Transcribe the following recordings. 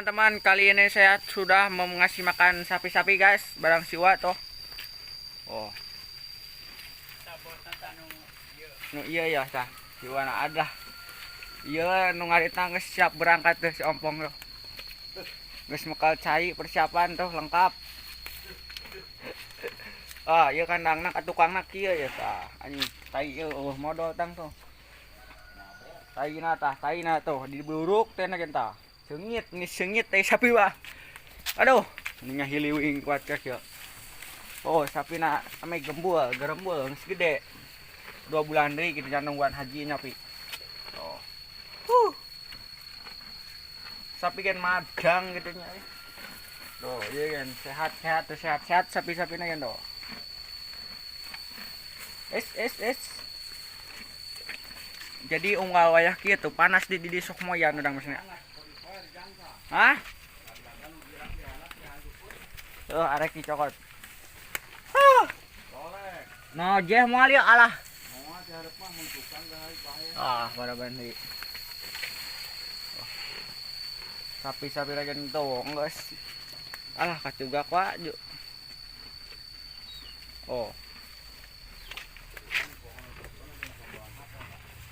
Teman-teman, kali ini saya sudah mau ngasih makan sapi-sapi, guys, barang siwa toh. Oh. Nu iya ya tah, siwa na ada. Iya, nu ngaritna geus siap berangkat tuh si ompong tuh. Geus mekal cai, persiapan tuh lengkap. Ah, iya kandangna ka tukangna kieu ya tah. Anjing tai ieu eueuh modol tang tuh. Taina tah, taina tuh diburuk teh na tah. Seungit, nih seungit teh sapi wah. Aduh, ini ngahiliwing kuat kak ya. Oh, sapi na ame gembul, gerembul geus gede. 2 bulan deui gitu nungguan haji nyapi. Oh. Huh. Sapi kan madang gitu nya. Tuh, iya kan sehat-sehat tuh, sehat-sehat sapi-sapina kan tuh. Es es es. Jadi unggal wayah kieu tuh panas di sok moyan udang maksudnya. Hah? Tuh arek dicokot. Huh. No, jeh moal ieu alah. Ah, pada bandi. Sapi-sapi lagi tuh, geus. Alah kacugak wa. Oh.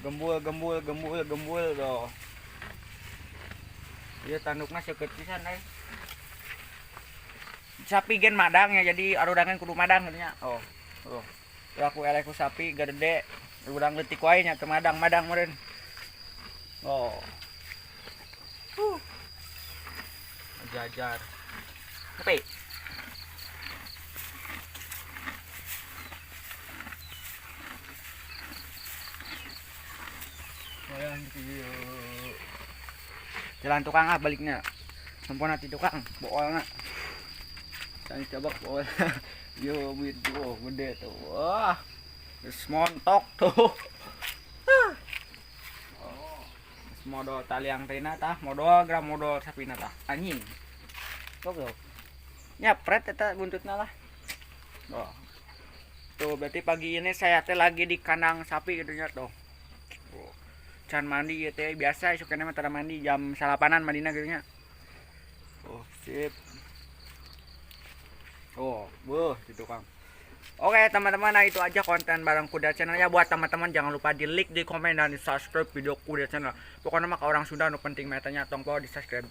Gembul, gembul, gembul, gembul tuh. Iya tanduknya seukeut pisan euy. Sapi gen madang ya, jadi arudangan kudu madang gitu nya. Oh. Oh. Ya aku eleh ku sapi gede, urang leutik wae nya teu madang-madang meureun. Oh. Huh. Jajar. Tapi wayang kieu. Jalan tukang ah baliknya. Sampun nanti tukang, boolna. Tani coba bool. Yo oh, gede tuh. Wah. Geus montok tuh. Oh. Geus modol taliang tina tah, modol gram modol sapina tah. Anjing. Tuh tuh. Nyapret eta buntutna lah. Oh. Tuh berarti pagi ini saya teh lagi di kandang sapi gitu nya tuh. Oh. Can mandi ya teh biasa isukna mah tara mandi jam salapanan mandina gitu nya. Oh, sip. Oh, buh di tukang. Oke teman-teman, nah itu aja konten bareng Kuda Channel ya. Buat teman-teman jangan lupa di like, di komen, dan di subscribe video Kuda Channel. Pokoknya mah orang Sunda nu penting metanya tong di subscribe.